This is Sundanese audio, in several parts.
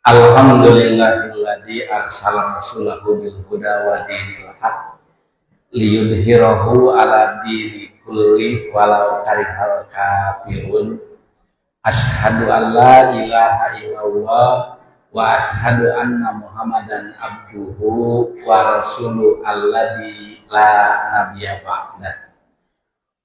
Alhamdulillahilladzi arsala rasulahu bil huda wa dinil haq liyudhhirahu ala dini kulli walau karihal kafirun. Asyhadu an la ilaha illallah wa asyhadu anna Muhammadan abduhu wa rasuluhu alladzi la nabiyya ba'da.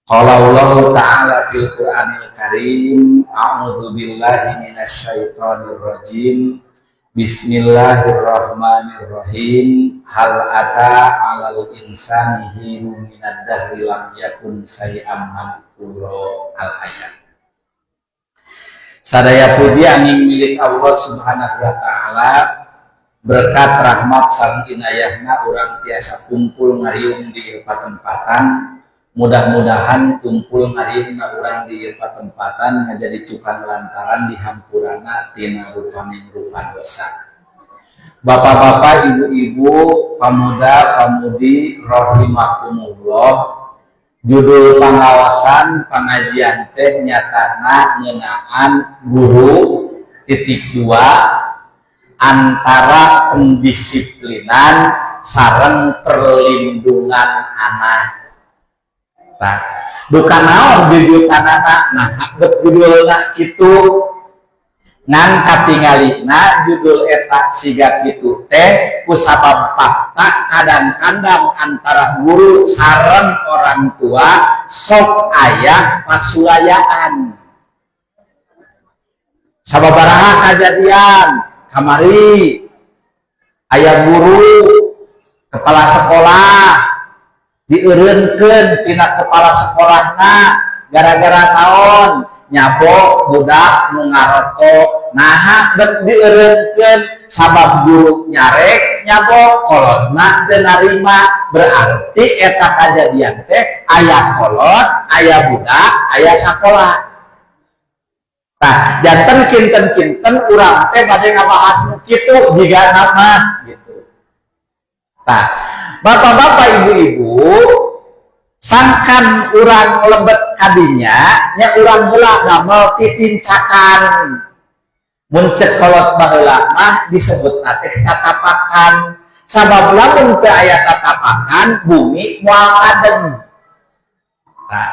Qala Allah Ta'ala fil Qur'anil Karim, a'udzu billahi minasyaitonir rajim. Bismillahirrahmanirrahim. Hal ata 'alal insani hinun minad dahri lam yakun syai'am madhkura, al ayat. Sadaya puji angin milik Allah Subhanahu wa Ta'ala. Berkat rahmat sareng inayahna urang tiasa kumpul ngariung di ieu patempatan. Mudah-mudahan kumpul ngariungna urang di ieu patempatan ngajadi cukang lantaran dihampurana tina rupaning rupa dosa. Bapak-bapak, ibu-ibu, pemuda, pamudi rahimakumullah. Judul pangaosan pengajian teh nyatana ngeunaan guru titik dua antara pendisiplinan sareng perlindungan anak. Nah, duka naon jujutanana? Nah, bet judulna kitu, ngan katingalina judul eta siga kitu teh kusabab fakta kadang-kadang antara guru sareng orang tua sok aya pasulayaan. Sababaraha kejadian kamari, aya guru kepala sekolah dieureunkeun tina kepala sekolahna gara-gara naon? Nyabok budak nu ngarokok. Naha bet dieureunkeun? Sabab guru nyarek nyabok, kolotna teu narima. Berarti eta kajadian teh aya kolot, aya budak, aya sakola. Nah, janten kinten-kinten urang teh bade ngabahas nu kitu jiga nama gitu. Nah, bapak-bapak, ibu-ibu, sangkan urang lebet kadinya nya, urang heula damel pipincakan. Mun cek kolot baheula mah disebut teh tatapakan, sabab lamun teu aya tatapakan, bumi moal adem. Nah,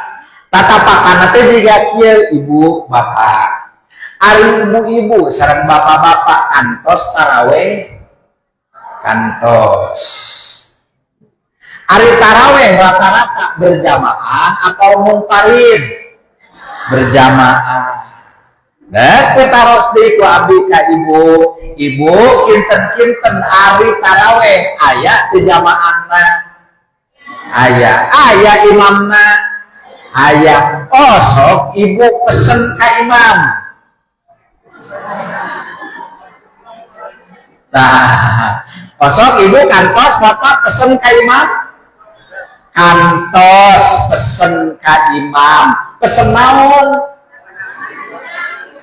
tatapakan teh jiga kieu, ibu bapak. Ari ibu-ibu sareng bapak-bapak kantos taraweh? Kantos. Ari taraweh rata-rata berjamaah atau munfarid? Berjamaah. Nah, kita harus di ku abdi ka ibu ibu, kinten-kinten ari taraweh aya di jamaahna? Aya. Aya imamna? Aya. Oh, sok ibu pesen ka imam. Nah, osok ibu kantos, bapak pesen ka imam? Kantos pesen ka imam. Pesen naon?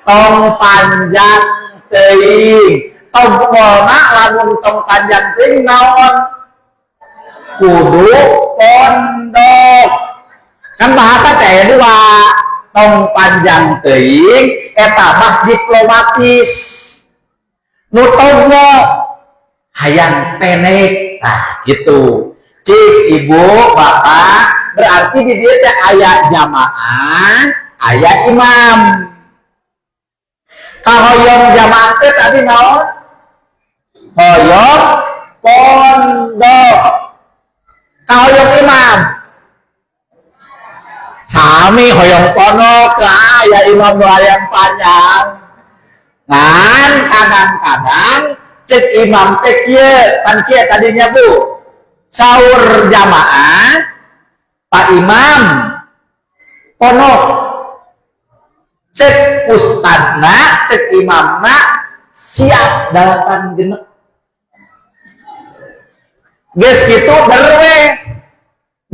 Tong panjang teuing. Tong polna lamun tong panjang teuing naon? Kudu pondok. Kan bahasa teh dua. Tong panjang teuing eta mah diplomatis. Nu tonggo hayang pendek. Nah, gitu. Cik, ibu, bapak, berarti di dia teh aya jamaah, aya imam. Kahoyong jamaah teh tadi naon? Hoyong pondok. Kahoyong imam? Sami, hoyong pondok lah, ya imam nu hayang panjang. Ngan kadang-kadang cek imam teh kieu, kan kieu tadinya, Bu. Sahur jamaah, Pak Imam, pondok. Cek ustadna, cek imamna, siap 8 genep. Geus kitu berwe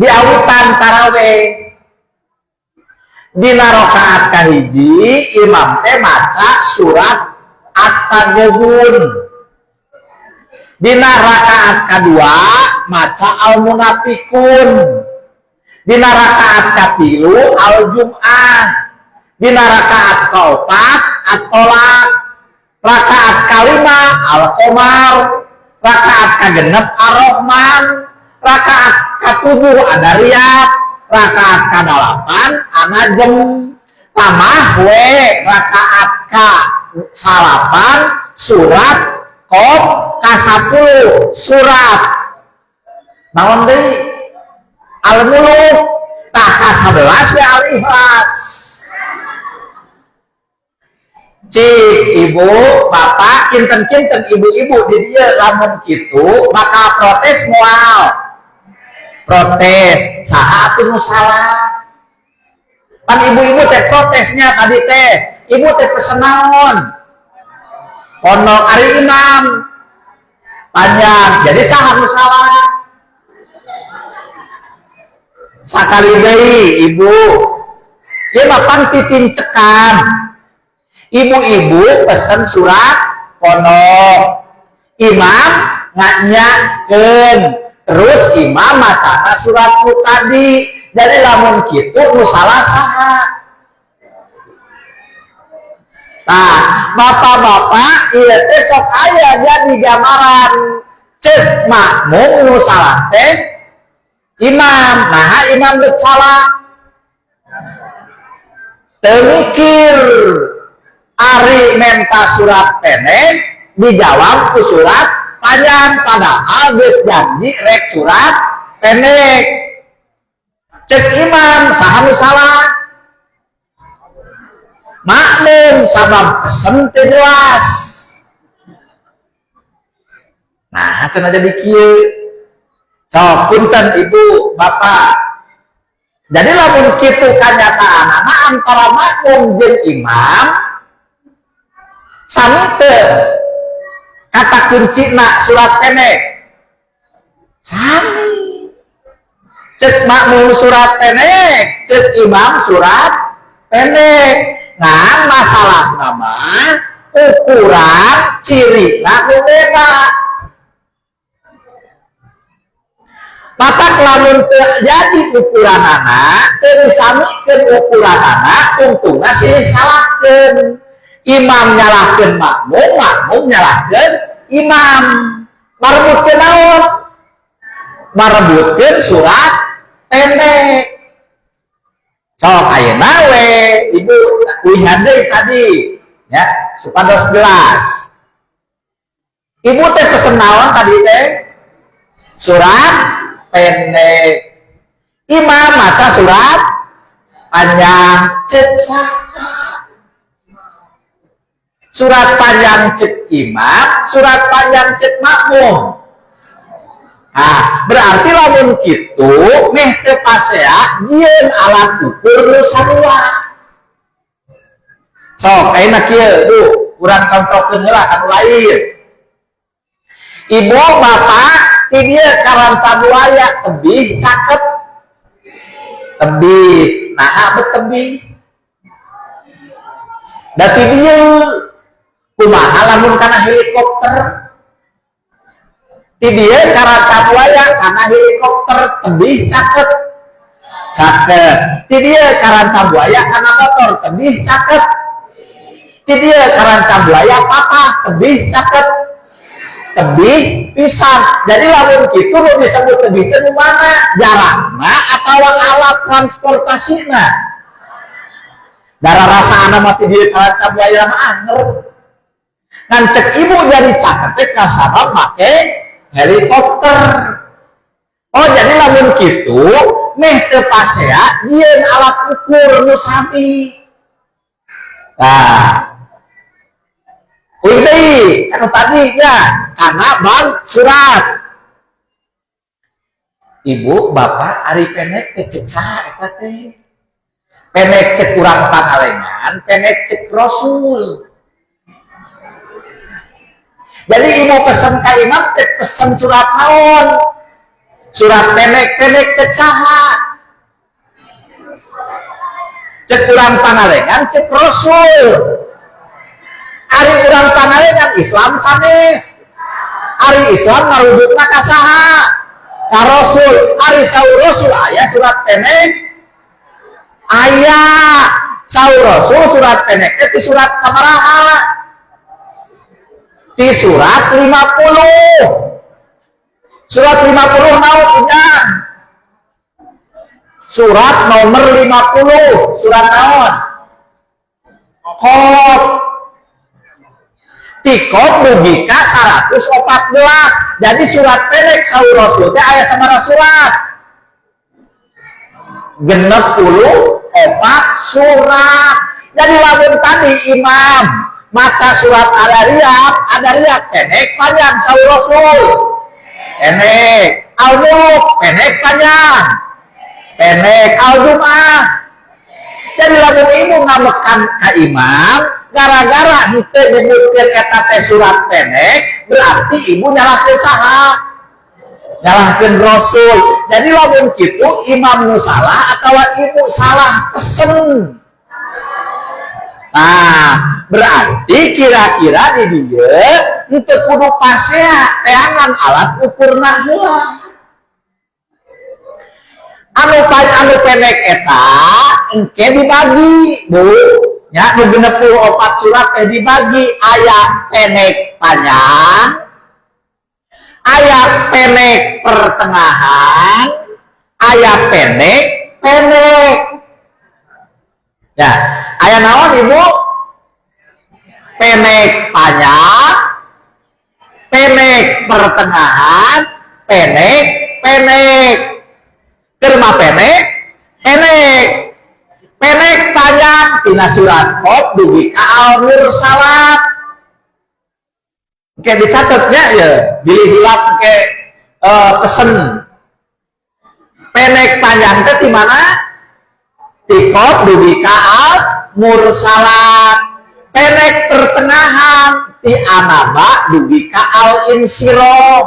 diawitan taraweh. Dina rakaat kahiji imam teh maca surat At-Taghabun. Dina rakaat kedua maca Al-Munafikun. Dina rakaat katilu Al-Jum'ah. Dina rakaat keopat At-Tolak. Rakaat kalima Al-Qamar, rakaat kagenep Ar-Rahman, rakaat katujuh Ad-Dariyat, rakaat kadalapan An-Najm. Tamah we rakaat ka salapan surat Qaf, ka-10 surat naon deui Al-Muluk, tah ka-11 we Al-Ikhlas. Cik ibu bapak kinten-kinten ibu-ibu di dieu lamun kitu bakal protes moal? Protes. Saha atuh nu salah? Pan ibu-ibu teh protesnya tadi teh, ibu teh pesen naon? Pondok. Ari imam panjang. Jadi saha nu salah? Sakali deui ibu, ieu mah pan titincekan. Ibu-ibu pesen surat pondok, imam nganyakeun, terus imam macana surat nu tadi. Jadi lamun kitu nu salah saha? Nah, bapak-bapak, ieu teh sok aya jadi gambaran cek makmum nu salah teh imam. Nah, imam geus salah teu mikir. Ari menta surat pendek dijawab ku surat panjang, padahal geus janji rek surat pendek. Cek imam saha nu salah? Makmum, sabab pesen teu jelas. Nah, cenah jadi kieu. Sok punten ibu bapak, jadi lamun kitu kanyataan antara makmum jeung imam sami teu kata kuncina surat pendek? Sami. Cek makmum surat pendek, cek imam surat pendek. Nah, masalah nama ukuran ciri nu beda. Maka lamun teu jadi ukuranana, teu disamikeun ukuranana, untungna silih salahkeun. Imam nyalahkeun makmum, makmum nyalahkeun imam. Marebutkeun naon? Marebutkeun surat pendek. Sok ayeuna we ibu uihan deui tadi ya, supados jelas. Ibu teh pesen naon tadi teh? Surat pendek. Imam maca surat panjang. Cek saha? Surat panjang cek imam, surat panjang cek makmum. Nah, berarti lamun kitu meh teu pasea jieun alat ukur nu sarua. Sok ayeuna kieu, duh, urang contohkeun heula anu lain. Ibu bapak, ti dieu ka Rancabuaya tebih caket? Tebih. Naha bet tebih? Da ti dieu. Kumaha lamun kana helikopter? Ti dieu ka Rancabuaya kana helikopter tebih caket? Caket. Ti dieu ka Rancabuaya kana motor tebih caket? Ti dieu ka Rancabuaya papah tebih caket? Tebih pisan. Jadi lamun kitu nu disebut tebih teh nu mana? Jarakna atawa alat transportasina? Darah rasana mah ti dieu ka Rancabuaya mah anger. Ngan cek ibu jadi caket teh kasabab make helikopter. Oh, jadi lamun kitu meh teu pasea jieun alat ukur nu sami. Nah, uih deui anu tadi nya karena bang surat. Ibu bapak, ari pendek teh cek saha eta teh? Pendek cek urang Pangalengan, pendek cek Rasul? Jadi ibu pesen ka imam teh pesen surat naon? Surat pendek. Pendek cek saha? Cek urang Pangalengan, cek Rasul? Ari urang Pangalengan Islam sanes? Ari Islam ngarujukna ka saha? Ka Rasul. Ari saur Rasul aya surat pendek? Aya. Saur Rasul surat pendek teh surat sabaraha? Di surat 50. Surat 50 naon ujang? Surat nomor 50, surat naon? Qof. Ti Qof dugi ka 114. Jadi surat pendek saur Rasul teh aya sabaraha surat? 64 surat. Jadi lamun tadi imam maca surat Al-Adiyat, Adiyat pendek panjang saur Rasul? Pendek. Al-Mulk pendek panjang? Pendek. Al-Jum'ah. Jadi lamun ibu ngambekan ka imam gara-gara henteu nyebutkeun eta teh surat pendek, berarti ibu nyalahkeun saha? Nyalahkeun Rasul. Jadi lamun kitu, imam nu salah atau ibu salah pesen? Nah, berarti kira-kira di dieu henteu kudu pasea, teangan alat ukurna heula. Anu anu pendek eta engke dibagi, Bu. Ya, nu 64 surat teh dibagi, aya pendek panjang, aya pendek pertengahan, aya pendek pendek. Ya, aya naon, Ibu? Pendek panjang, pendek pertengahan, pendek pendek. Keur mah pendek pendek. Pendek panjang tina surat Qof dugi ka Al Mursalat. Oke, dicatatnya ya, bilih hilap ke pesen. Pendek panjang teh di mana? Ti Qof dugi ka Al Mursalat. Pendek pertengahan ti An-Naba dugi ka Al Insyirah.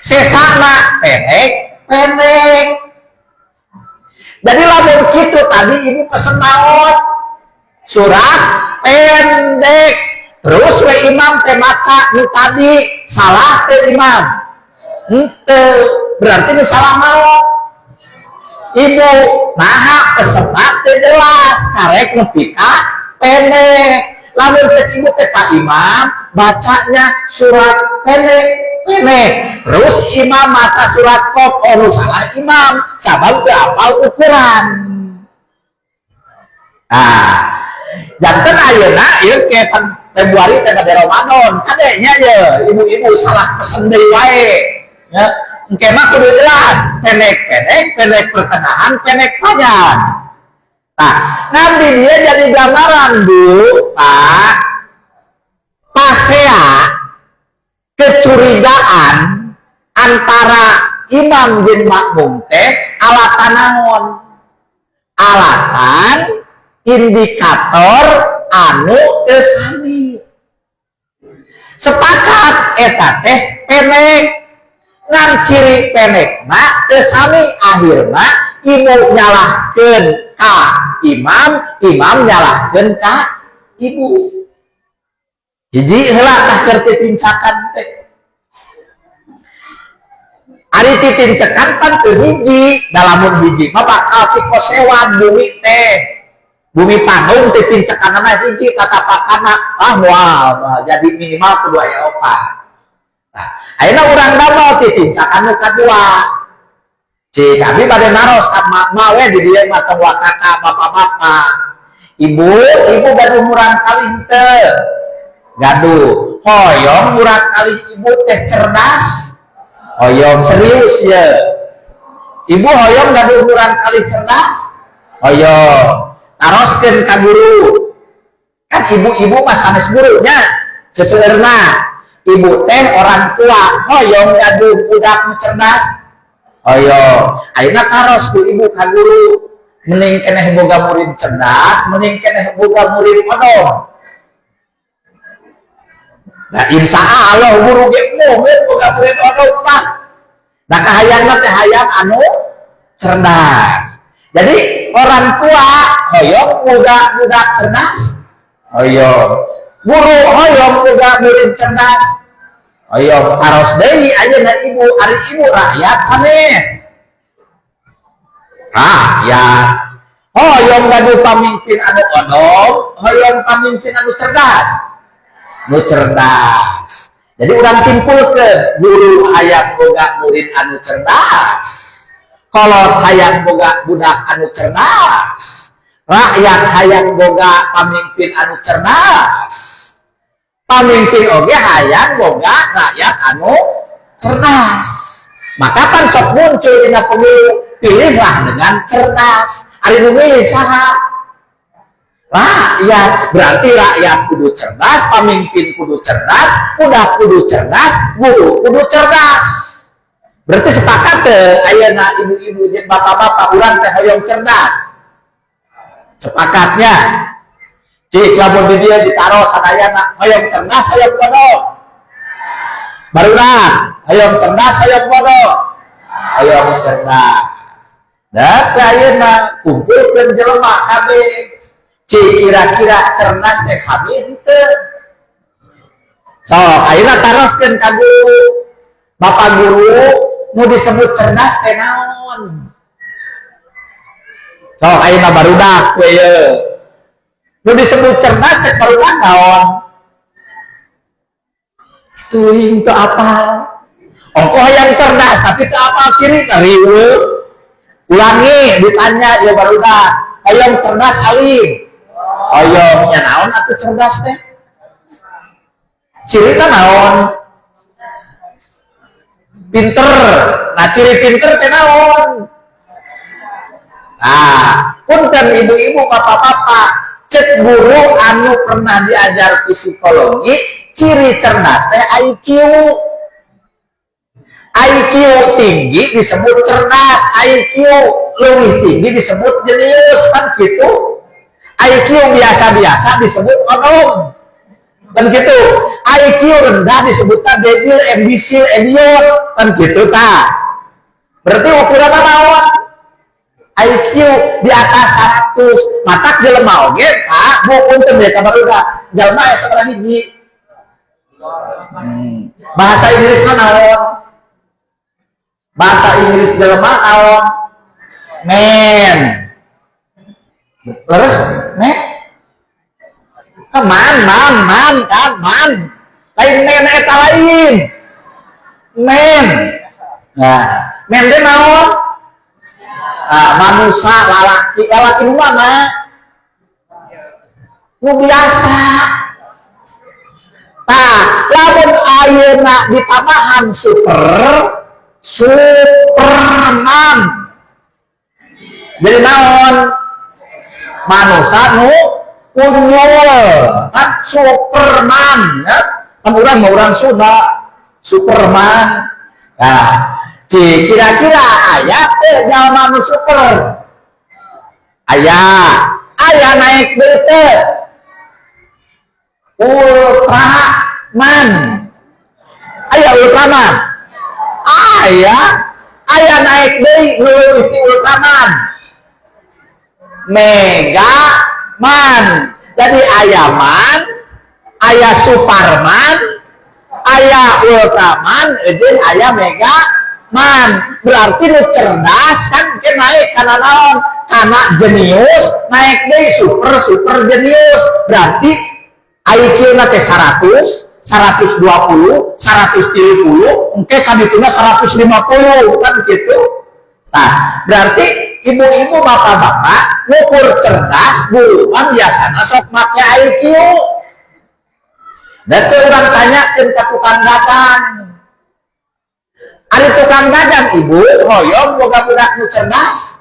Sesana pendek pendek. Jadi lamun kitu, tadi ibu pesen naon? Surat pendek. Terus we imam teh maca nu tadi, salah teh imam? Henteu. Berarti nu salah naon? Ibu. Naha peserta teh jelas karek nepi ka pendek. Lamun cek ibu teh, "Pak Imam, bacanya surat pendek pendek," terus imam maca surat Qof, oh, nu salah imam, sabab teu apal ukuran. Nah, janten ayeuna ieu ke Februari teh bade Ramadan, kade nya ye ibu-ibu salah pesen deui wae ya. Engke mah kudu jelas pendek pendek, pendek pertengahan, pendek panjang. Nah, nanti dia jadi gambaran, Bu, Pak. Pasea kecurigaan antara imam jeung makmum teh alatan naon? Alatan indikator anu teu sami. Sepakat eta teh pendek, ngan ciri pendek na teu sami, akhirna ibu nyalahkeun ka imam, imam nyalahkeun ka ibu. Hiji heula tah keur titincakan teh. Ari titincekan pan teu hiji, da lamun hiji mah bakal pikosewan bumi teh. Bumi panggung titincekanana hiji tatapakana, ah, moal jadi, minimal kudu aya opat. Nah, ayeuna urang damel titincakan nu kadua. Cik, kami bade naros ka mak we di dieu mah, tong wakaka bapak-bapak. Ibu, ibu gaduh murangkalih henteu? Gaduh. Hoyong murangkalih ibu teh cerdas? Hoyong, serius ya. Ibu hoyong gaduh murangkalih cerdas? Hoyong. Taroskeun ka guru. Kan ibu-ibu mah sanes gurunya. Seseueurna. Ibu teh orang tua, hoyong gaduh budak nu cerdas? Hoyong. Ayeuna taros ku ibu ka guru. Mending keneh boga murid cerdas, mending keneh boga murid odong? Nah, insya Allah guru ge moal boga murid odong mah. Nah, kahayangna teh hayang anu cerdas. Jadi orang tua hoyong budak-budak cerdas? Hoyong. Guru hoyong boga murid cerdas? Hoyong. Taros deui ayeuna ibu, ari ibu rakyat sanes? Rakyat. Hoyong gaduh pamimpin anu odong, hoyong pamimpin anu cerdas? Nu cerdas. Jadi urang simpulkan, guru hayang boga murid anu cerdas, kolot hayang boga budak anu cerdas, rakyat hayang boga pamimpin anu cerdas, pamimpin oge hayang boga rakyat anu cerdas. Maka pan sok muncul dina pemilu, pilihlah dengan cerdas. Ari nu milih saha? Rakyat. Berarti rakyat kudu cerdas, pemimpin kudu cerdas, budak kudu cerdas, guru kudu cerdas. Berarti sepakat teh ayeuna, ibu-ibu jeung bapak-bapak, urang teh hoyong cerdas? Sepakatnya. Cik, lamun di dieu ditaruh sadayana, hoyong cerdas, hoyong bodoh? Barudak, hoyong cerdas, hoyong bodoh? Hoyong cerdas. Dan ayeuna kumpulkeun jelema kabeh. Cik, kira-kira cerdas teh sami henteu? Sok, ayeuna taroskeun ka guru. Bapak guru, nu disebut cerdas teh naon? Sok, ayeuna barudak we ye. Nu disebut cerdas cek barudak naon? Teuing, teu apal. Ongkoh hayang cerdas tapi teu apal ciri, riweuh. Ulangi, ditanya ya barudak. Hayang cerdas alim? Hoyong. Nya naon atuh cerdas teh? Cirina naon? Pinter. Nah, ciri pinter teh naon? Nah, punten ibu-ibu, bapak-bapak, cek guru anu pernah diajar psikologi, ciri cerdas teh IQ. IQ tinggi disebut cerdas, IQ lebih tinggi disebut jenius, kan gitu. IQ biasa-biasa disebut odong. Kan gitu. IQ rendah disebutnya debil, imbesil, idiot, kan gitu ta. Berarti ukuran naon? IQ di atas 100. Matak jelema oge, Pak, Bu, punten ya kabar udah. Jelema aya sabaraha hiji? Bahasa Inggris mah naon? Bahasa Inggris jelema naon? Man. Leres, man? Ah, man, man, man, kan, man. Lain man eta lain. Man. Nah, man teh naon? Ah, manusia lalaki, lalaki nu mana? Nu biasa. Tah, lamun ayeuna ditambahan super, Superman. Jadi naon? Manusia nu kunyul, kan Superman, ya? Kan urang mau urang Sunda, Superman. Nah, cik, kira-kira aya teh jalma nu super? Aya, aya naik deui teh? Ultraman. Aya Ultraman? Aya, aya naik deui nu leuwih ti Ultraman? Mega Man. Jadi aya Man, aya Superman, aya Ultraman, jeung aya Mega Man. Berarti nu cerdas kan mungkin naik karena naon? Karena jenius, naik deui super super jenius. Berarti IQ na teh 100, 120, 130, engke kan dituna 150, kan gitu. Nah, berarti ibu-ibu, bapak-bapak, ngukur cerdas guru kan biasanya sok make IQ. Dan tuh urang tanyakeun ke tukang dagang. Ari tukang dagang, ibu hoyong boga budak nu cerdas?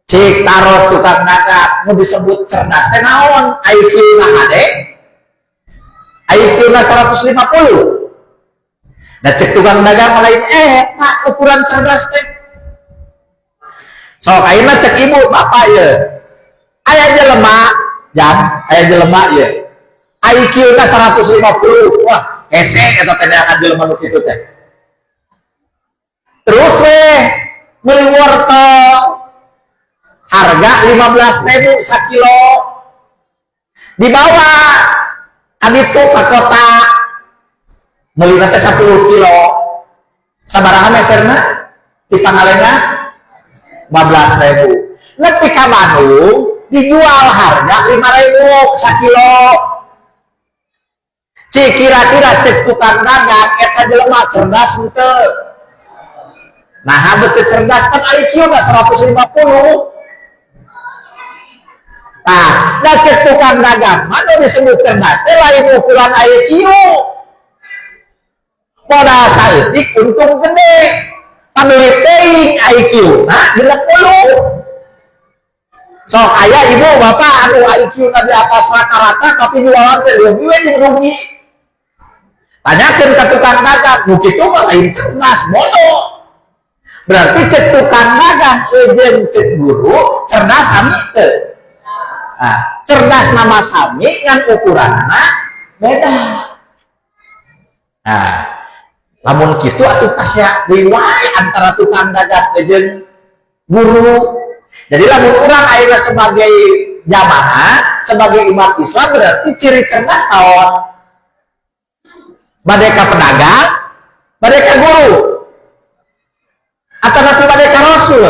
Cik, taruh tukang dagang, nu disebut cerdas teh naon? IQ na hade? IQ na 150. Nah, cek tukang dagang lain tak ukuran cerdas teh. Sok ayeuna cek ibu bapak ya. Aya jelema, jam, aya jelema ya. IQ na 150. Wah, hese eta teh neangan jelema nu kitu teh. Terus weh meuli wortel harga 15.000 sakilo, dibawa kaditu ke kota, meuli teh 10 kilo. Sabaraha meserna di Pangalengan? 15.000. Nepi ka Bandung dijual harga 5.000 sakilo. Cik kira-kira cek tukang dagang eta jelema cerdas henteu? Nah, betul cerdas kan IQ na 150. Nah, da cek tukang dagang mana disebut cerdas teh lain ukuran IQ. Modal saeutik untung gede. Pamilih teuing IQ na 60. Sok aya ibu bapak anu IQ na di atas rata-rata tapi jualan teh leuwih we jeung rugi. Tanyakeun ka tukang dagang, nu kitu mah lain cerdas, bodoh. Berarti cek tukang dagang jeung cek guru cerdas sami teu? Nah, cerdas nama sami ngan ukuranna beda. Nah, lamun kitu atuh pasea deui wae antara tukang dagang jeung guru. Jadi lamun urang ayeuna sebagai jamaah, sebagai umat Islam berarti ciri cerdas naon? Bade ka pedagang, bade ka guru, atau nanti bade ka rasul.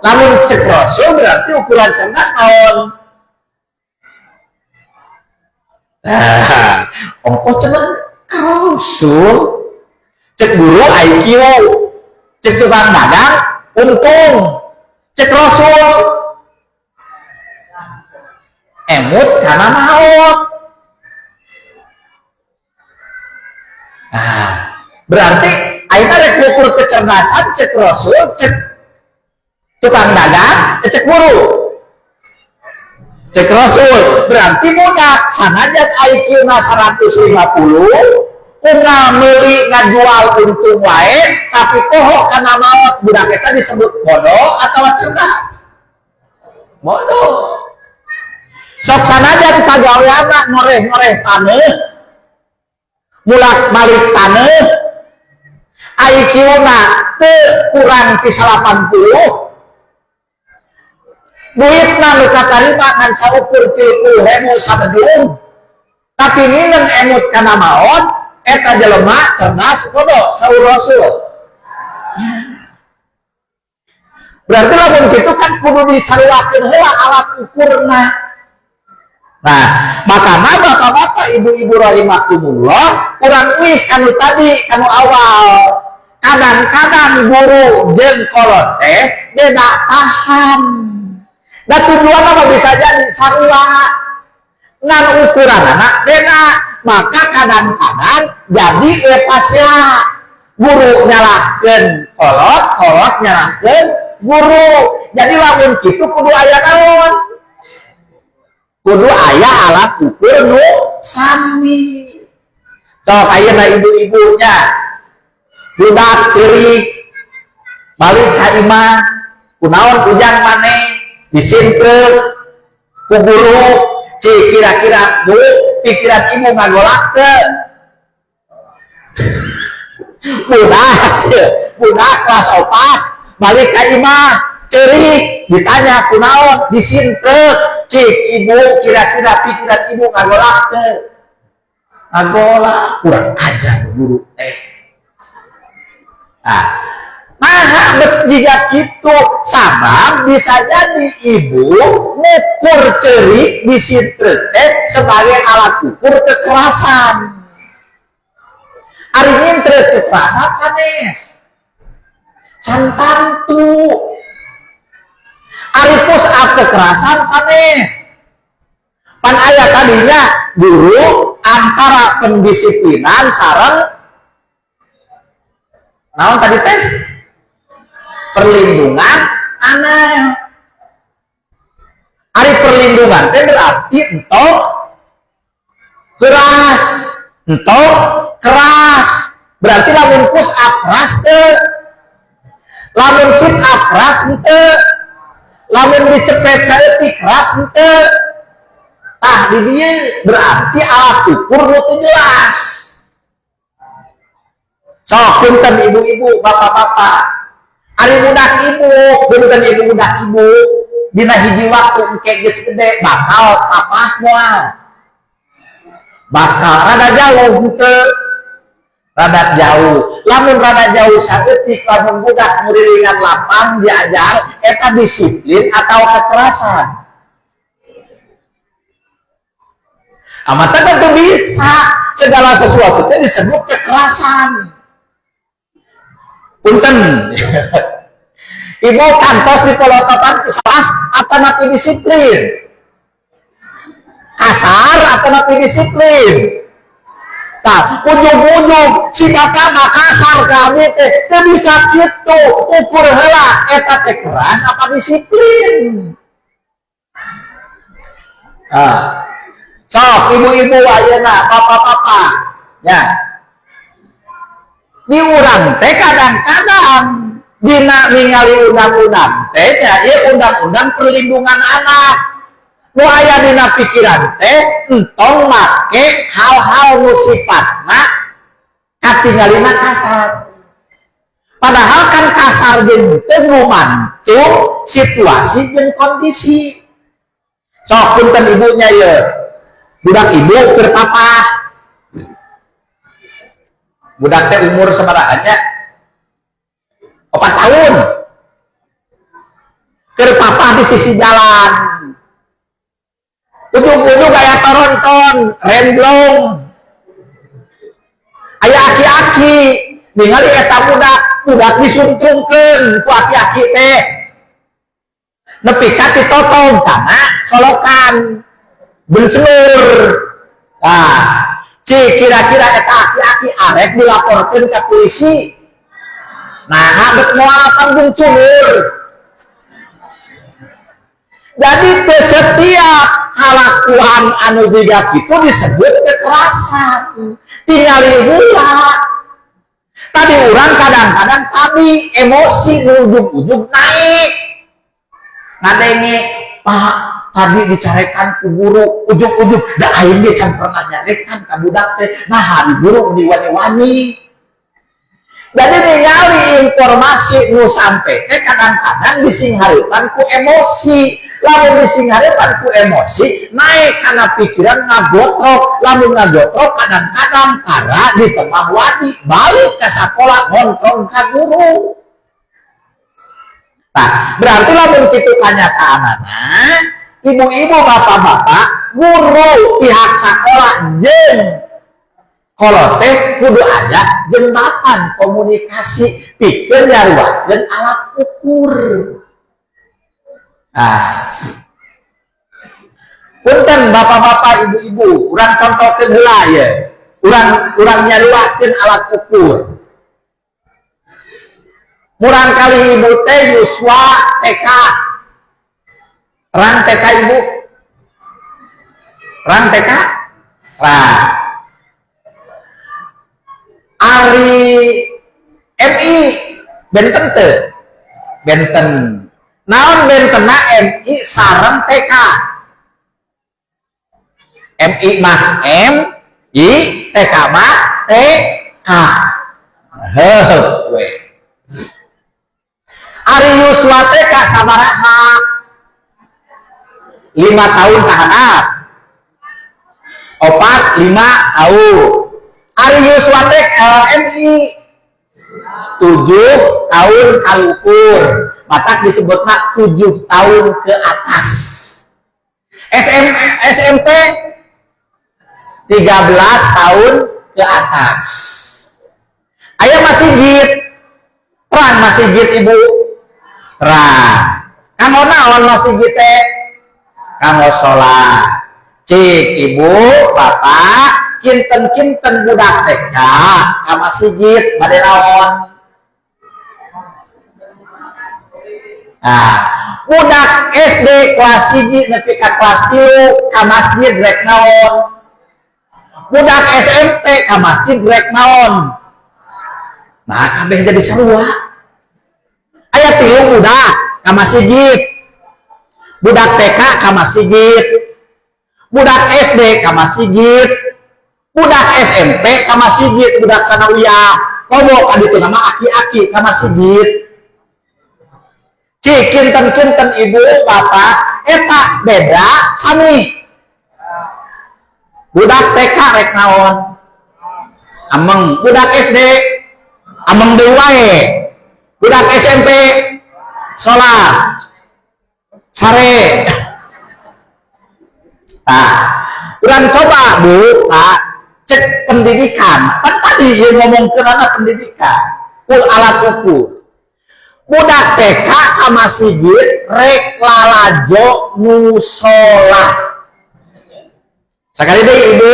Lamun cek rasul berarti ukuran cerdas naon? Nah, ongkoh cenah ka rasul, cek guru IQ, cek tukang dagang untung, cek rasul emut karena maut. Nah, berarti ayeuna rek ngukur kecerdasan cek rasul, cek tukang dagang, cek guru. Cek rasul berarti budak sanajan IQ na 150 unggal meuli ngajual untung wae tapi poho kana maot, budak eta disebut bodoh atau cerdas? Bodoh. Sok sanajan pagaweanna ngoreh-ngoreh taneuh, mulak-malik taneuh, IQ na teu kurang ti 80, duitna nu katarima ngan saukur 30.000 sabedung, tapi nginem emut kana maot, eta jelema cerdas bodoh saur rasul. Berarti lamun kitu kan kudu disaruakeun heula alat ukurna. Nah, makana bapak-bapak, ibu-ibu rahimakumullah, urang uih kanu tadi, kanu awal. Kadang-kadang guru jeung kolot teh beda paham. Da tujuan mah bisa jadi sarua. Ngan ukuranana beda, maka kadang-kadang jadi epasya. Guru nyalahkeun kolot, kolot nyalahkeun guru. Jadi lamun kitu kudu aya naon? Kudu aya alat ukur nu sami. Sok ayeuna ibu-ibunya budak ceurik balik ka imah, kunaon ujang maneh disintrek ku guru, cik kira-kira bu pikiran ibu ngagolak teu? Budak kelas 4 balik ka imah ceurik ditanya kunaon disintrek, cik ibu kira-kira pikiran ibu ngagolak teu? Ngagolak, kurang ajar guru teh. Nah, bet jika kitu sabab bisa jadi ibu ngukur ceurik disintrek teh sebagai alat ukur kekerasan. Ari nyintrek kekerasan sanes. Can tantu. Ari push up kekerasan sanes. Pan aya tadinya guru antara pendisiplinan sareng naon tadi teh? Perlindungan anak. Ari perlindungan teh berarti entok keras, entok keras. Berarti lamun push up keras teu, lamun sit up keras henteu, lamun dicepet saeutik keras henteu. Tah di dieu berarti alat ukur nu teu jelas. Sok punten ibu-ibu, bapak-bapak. Ari budak ibu, punten ibu budak ibu, dina hiji waktu engke geus gede bakal papah moal. Bakal rada jauh henteu. Rada jauh. Lamun rada jauh saeutik lamun budak ngurilingan lapang diajar eta disiplin atau kekerasan. Amatan tentu bisa segala sesuatu itu disebut kekerasan. Punten. Ibu kantos dipolototan keras atanapi disiplin? Kasar atanapi disiplin? Nah, ujung-ujung si bapak mah kasar, kami teh teu bisa kitu. Ukur heula, eta teh keras apa disiplin? Ah. Sok ibu-ibu ayeuna, bapak-bapak ya. Di urang teh kadang-kadang dina ningali undang-undang teh nya, ieu undang-undang perlindungan anak. Nu aya dina pikiran teh entong make hal-hal nu sifatna katingalina kasar. Padahal kan kasar jeung teu ngumantung situasi jeung kondisi. Sok punten ibunya ya. Budak ibu keur papah. Budak teh umur sabaraha nya? 4 tahun. Keur papah di sisi jalan. Ujung-ujung aya toronton, remblong. Aya aki-aki, ningali eta budak, budak disuntungkeun ku aki-aki teh. Nepi ka ditotong kana solokan bencelur. Nah, cik kira-kira eta aki-aki arek dilaporkeun ke polisi? Nah, bet moal tanggung culur. Jadi teu setiap kalakuan anu jiga kitu disebut kekerasan. Tinggal heula. Tadi orang kadang-kadang tadi emosi ujug-ujug naik. Ngadenge, "Pak, tadi dicarekan ku guru," ujug-ujug da aing ge can pernah nyarekan ka budak teh. Nah, di guru diwani-wani. Jadi ningali informasi nu sampai teh kadang-kadang disinghareupan ku emosi. Lamun disinghareupan ku emosi, naik karena pikiran ngagotrok. Lamun ngagotrok, kadang-kadang para di tengah wadi balik ke sekolah ngontrong ka guru. Nah, berarti lamun kitu kanyataanana, ibu-ibu, bapak-bapak, guru, pihak sekolah jeung kolot teh kudu ada jembatan komunikasi pikeun nyaruakeun alat ukur. Nah, punten bapak-bapak, ibu-ibu, urang contohkeun heula ya. Urang urang nyaruakeun alat ukur. Murangkalih ibu teh yuswa TK. Terang TK, ibu? Terang TK? Nah. Ari MI benten teu? Benten. Naon bentena MI sareng TK? MI mah M I, TK mah TK. Heuh we. Ari yuswa TK sabaraha? 5 tahun ka handap. 4, 5 tahun. Ari yuswa TK MI 7 tahun kaluhur. Matak disebutna 7 tahun ke atas. SM, SMP 13 tahun ke atas. Aya masjid. Terang masjid, ibu? Terang. Kanggo naon masjid teh? Kanggo sholat. Cik ibu, bapak, kinten-kinten budak TK ka masjid bade naon? Nah, budak SD kelas 1 nepi ka kelas 3 ka masjid rek naon? Budak SMP ka masjid rek naon? Nah, kabeh jadi sarua. Aya tilu budak ka masjid. Budak TK ka masjid. Budak SD ka masjid. Budak SMP ka masjid, budak sanawiyah. Komo ka ditu nama aki-aki ka masjid. Cik kinten-kinten ibu bapak eta beda sami. Budak TK rek naon? Ameng. Budak SD ameng deui wae. Budak SMP salat. Sare. Nah, Urang coba, Bu, Pak, cek pendidikan. Kan tadi yang ngomong ke anak pendidikan. Kul alat ukur. Budak TK ka masjid rek lalajo musola. Sekali deui, Ibu,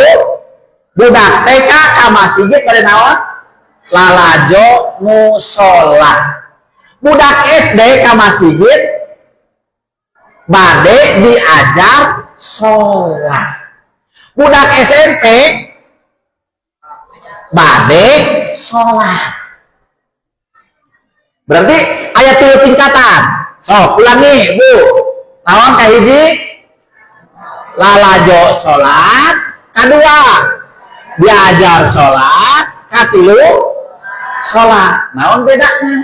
budak TK ka masjid pada naon? Lalajo musola. Budak SD ka masjid bade diajar sholat. Budak SMP bade sholat. Berarti aya tilu tingkatan. So, ulangi, Bu. Naon kahiji? Lalajo sholat. Kedua, diajar sholat. Katilu, sholat. Naon bedana?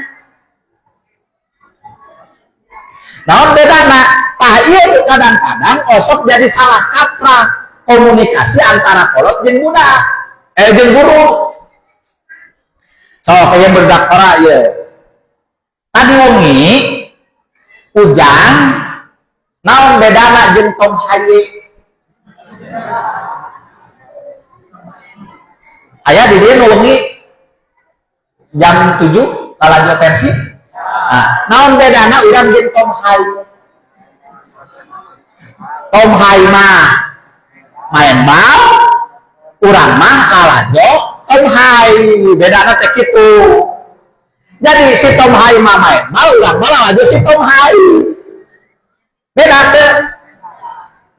Naon bedana? Tah ieu kadang-kadang osok jadi salah kaprah komunikasi antara kolot jeung budak, jeung guru. So, kayak berdakora ieu. Tadi wengi Ujang naon bedana jeung Tom Haye? Aya di dieu nu wengi jam 7 lalajo Persib. Nah, naon bedana urang jeung Tom Haye? Tom Haye mah main bal, urang mah lalajo Tom Haye. Bedana teh kitu. Jadi si Tom Haye mah main bal, urang mah lalajo si Tom Haye. Beda teh.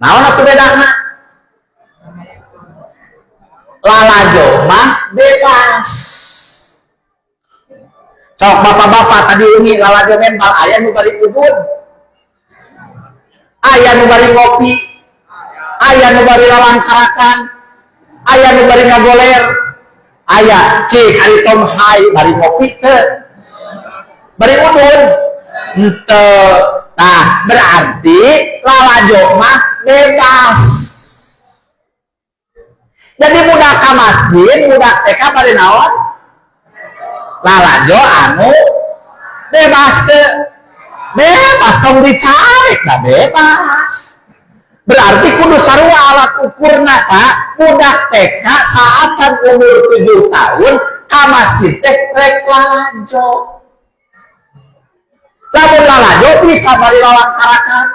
Naon atuh bedana? Lalajo mah bebas. Sok bapak-bapak tadi umi lalajo main bal, aya nu bari ubud, aya nu bari ngopi, aya nu bari lalangkarakan, aya nu bari ngagoler, aya cik ari Tom Haye bari ngopi teu, bari udud henteu. Tah berarti lalajo mah bebas. Jadi budak ka masjid, budak TK bari naon? Lalajo anu bebas teu, bebas tong dicari, nah bebas. Berarti kudu sarua alat ukurna, Pak. Budak TK saat can umur 7 tahun ka masjid teh rek lalajo. Lamun lalajo bisa bari lalangkarakan,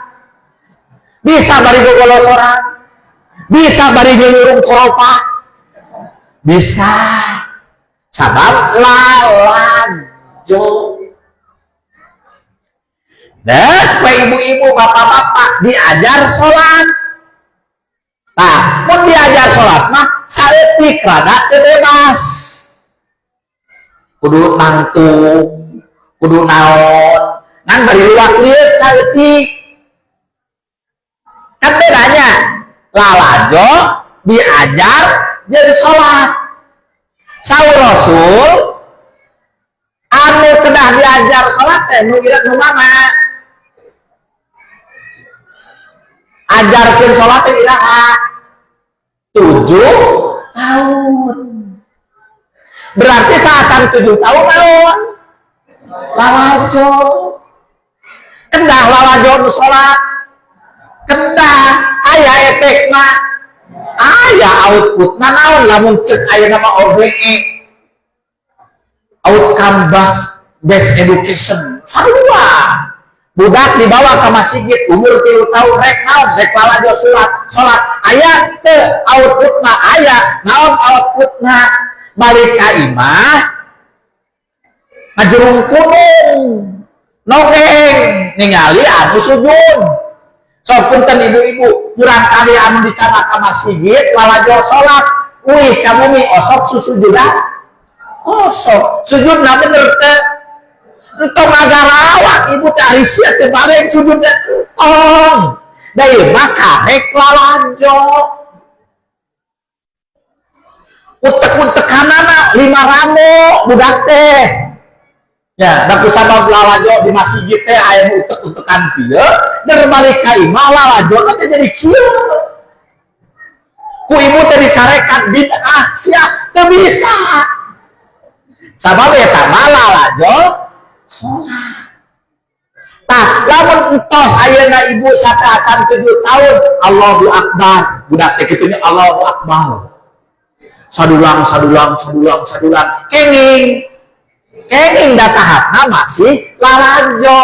bisa bari gogolosoran, bisa bari nyurung koropa, bisa. Sabab lalajo. Nah, kue ibu-ibu, bapak-bapak diajar sholat. Nah, mun diajar sholat mah saeutik rada teu bebas. Kudu nangtung, kudu naon, ngan bari luak lieut saeutik. Kan bedanya lalajo diajar jadi sholat. Saur Rasul anu kedah diajar sholat teh nu ira nu mana? Ajarkeun sholat teh iraha? 7 tahun. Berarti saat 7 tahun naon? Lalajo. Kedah lalajo nu sholat. Kedah aya efekna, aya outputna naon lamun cek aya nama OBE, outcome based education. Sarua. Budak dibawa ke masjid umur 3 tahun rek naon, rek lalajo sholat, sholat aya teu outputna, aya naon outputna? Balik ka imah ngajurung kunung nongeng ningali anu sujud. So punten ibu-ibu, kurang kali anu dicanak ka masjid lalajo sholat, wih kamu mi osok susujudan, osok sujudna bener teu? Entong agarawak ibu teh ari sia teh bareng sujudna entong. Da ieu mah karek lalajo. Utek-utekanana 5 ramo budak teh. Ya, da ku sabab lalajo di masjid teh aya nu utek-utekan kieu, der balik ka imah lalajo teh jadi kieu. Ku ibu teh dicarekan bid'ah sia teu bisa. Sabab eta mah lalajo sholat. Tah, lamun entos ayeuna ibu sateuacan 7 tahun, Allahu Akbar. Budak teh kitu nya, Allahu Akbar. Sadulang, sadulang, sadulang, sadulang. Kenging. Kenging da tahapna masih lalajo.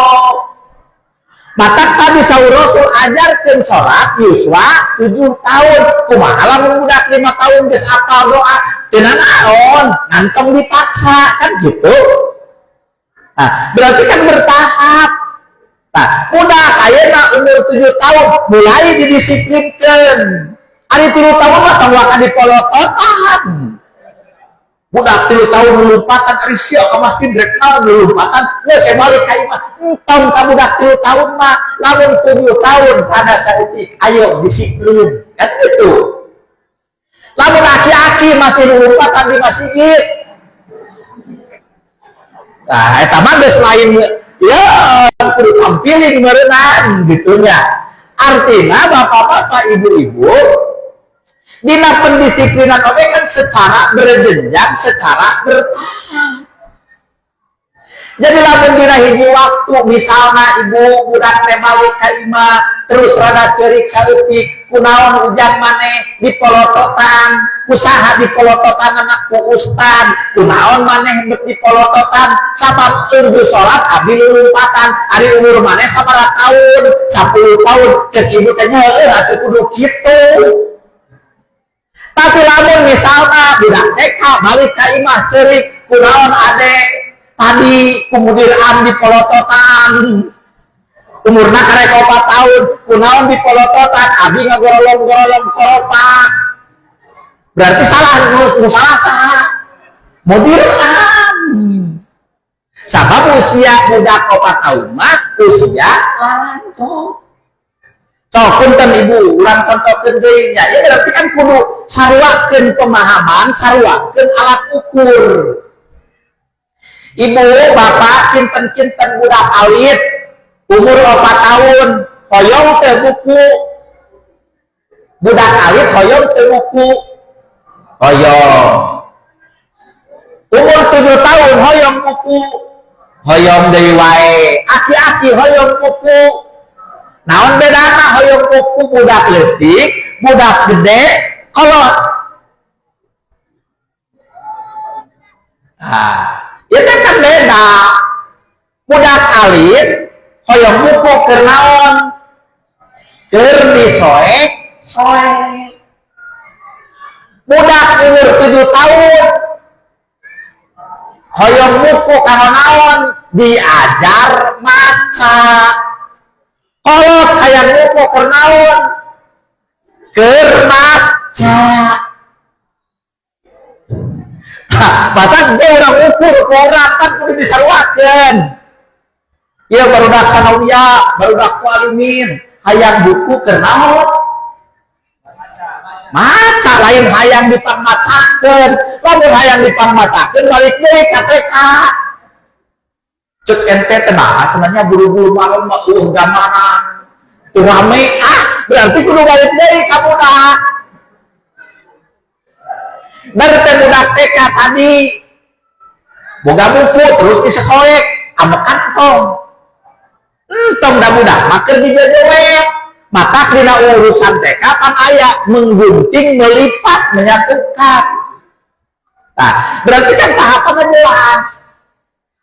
Matak tadi saur Rasul, ajarkeun sholat yuswa 7 tahun. Kumaha lamun budak 5 tahun geus apal doa? Teu naon, nantong dipaksa kan gitu. Nah, berarti kan bertahap. Nah, budak ayeuna umur 7 tahun mulai didisiplinkan. Ari 3 tahun mah tong waka dipolototan. Budak 3 tahun lompatan, ari sia ka masjid rek naon lompatan, geus saya balik ka imah. Entong ka budak 3 tahun mah, lamun 7 tahun pada saeutik ayo disiplin. Kan gitu. Lamun aki-aki masih lompatan di masjid. Nah, eta mah geus lain ya, kudu tampilin meureunan gitu nya. Artinya bapak-bapak, ibu-ibu, dina pendisiplinan oge kan secara berjenjang, secara bertahap. Jadi lamun dina hiji waktu misalnya ibu budak teh balik ka imah terus rada ceurik saeutik, kunaon ujang maneh dipolototan? Ku saha dipolototan? Anak ku ustad. Kunaon maneh bet dipolototan? Sabab tunggu salat abdi lulumpatan. Ari umur maneh sabaraha tahun? 10 tahun. Cek ibu teh nya, heueuh atuh kudu kitu. Tapi lamun misalnya budak TK balik ka imah ceurik, kunaon ade tadi ku mudir am dipolototan? Umurna karek 4 tahun. Kunaon dipolototan? Abi ngagorolong-gorolong koropak. Berarti salah, nu salah saha? Mudir am. Sabab usia budak 4 tahun mah usia lalanjut. Sok punten ibu, urang contohkeun deui nya. Ya berarti kan kudu saruakeun pemahaman, saruakeun alat ukur. Ibu, bapak, kinten-kinten budak alit umur 4 tahun, hoyong teu buku? Budak alit hoyong teu buku? Hoyong. Umur 7 tahun hoyong buku? Hoyong deui wae. Aki-aki hoyong buku? Naon bedana hoyong buku budak leutik, budak gede, kolot? Nah, itu kan beda. Budak alit hoyong buku keur naon? Keur disoek soek. Budak umur 7 tahun hoyong buku kanggo naon? Diajar maca. Kolot hayang buku keur naon? Keur maca. Nah, bahkan dia orang ukur ke orang kan kudu disaruakeun. Ieu barudak sanawiyah, barudak mualimin, hayang buku keur naon? Maca, lain hayang dipangmacakeun. Lamun hayang dipangmacakeun balik deui ka TK. Cek ente teh nah, sebenarnya buru-buru malam mah eueuh gambaran. Tuh rame ah, berarti kudu balik deui ka budak. Berarti budak TK tadi boga buku terus disesoek amekan tong. Entong da budak mah keur dijejewek. Maka dina urusan TK pan aya menggunting, melipat, menyatukan. Nah, berarti kan tahapannya jelas.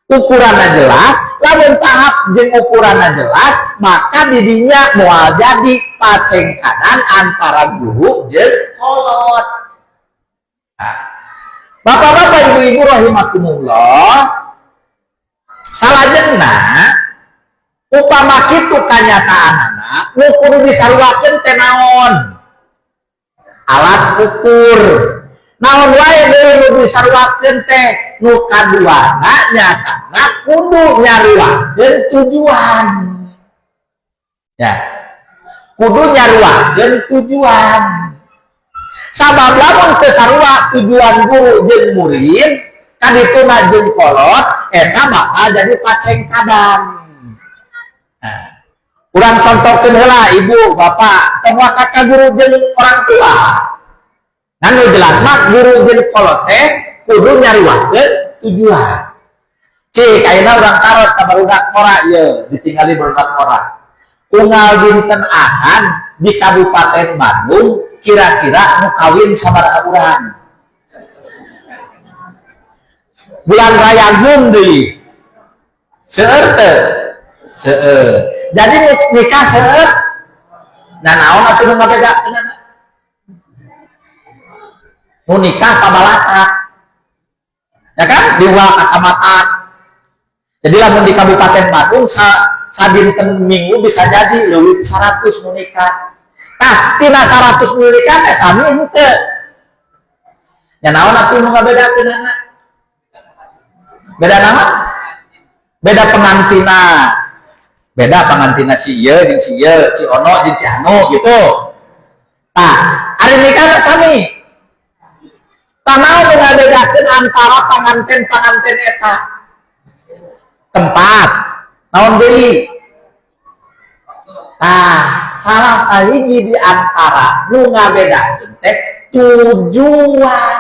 Ukurannya jelas, lamun tahap jeung ukurannya jelas, maka didinya moal jadi pacengkanan antara guru jeung kolot. Nah, bapak-bapak, ibu-ibu rahimakumullah, salajengna upama kitu kanyataanana, nu kudu disaruakeun teh naon? Alat ukur. Naon wae deui nu disaruakeun teh? Nu kaduana nyatana kudu nyaruakeun tujuan. Ya. Kudu nyaruakeun tujuan. Sabab lamun teu sarua tujuan guru jeung murid, kadituna jeung kolot, eta bakal jadi pacengkadan. Nah, urang contohkeun heula ibu, bapak, tong waka ka guru jeung orang tua. Nah, nu jelas mah guru jeung kolot teh kudu nyaruakeun tujuan. Cik, ayeuna urang taros ka barudak ngora ieu, ditinggali barudak ngora. Unggal dinten Ahad di Kabupaten Bandung kira-kira nu kawin sabaraha urang? Bulan Rayagung deui. Seueur teu? Seueur. Jadi nikah seueur. Nah, naon atuh nu ngabedakeunana? Nu nikah pabalata. Ya kan? Di kacamatan. Jadi lamun di Kabupaten Bandung sadinten Minggu bisa jadi leuwih 100 nu nikah. Tah, tina 100 nu nikah teh sami henteu. Ya naon atuh nu ngabedakeunana? Beda nama? Beda pengantina. Beda pengantina si ieu jeung si ieu, si ono jeung si anu gitu. Tah, ari nikah mah sami. Tah naon nu ngabedakeun antara panganten-panganten eta? Tempat. Naon deui? Tah, salah sahiji di antara nu ngabedakeun teh tujuan.